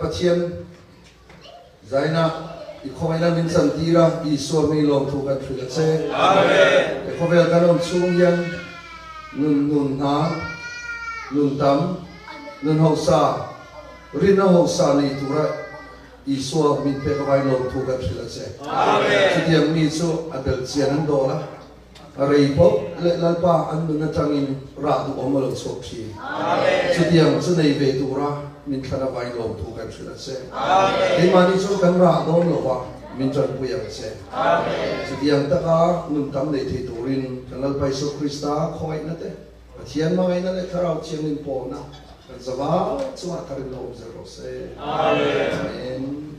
Pathian zaina i khawngaihna min chantir a, Isua mi lawmthu kan hrilh a che. He khawvel kan awm chhung hian nun nun hna, nun tam, nun hausa, rinna hausa nei tura Isua min pek avai lawmthu kan hrilh a che. Chutiang mi chu a bel chian an dawl a, a rei pawh leh Lalpa an nun atangin rah duhawm a lo chhuak thin. Chutiang chu nei ve tura min thlan avai lawmthu kan hrilh a che. Keimahni chu kan rah dawn lo va, min tanpui ang che. Chutiang taka nun tam nei thei turin kan Lalpa Isua Krista khawngaihna te, Pathian hmangaihna leh Thlarau Thianghlim pawhna kan zavai chungah tharin lo awm zel rawh se. Amen.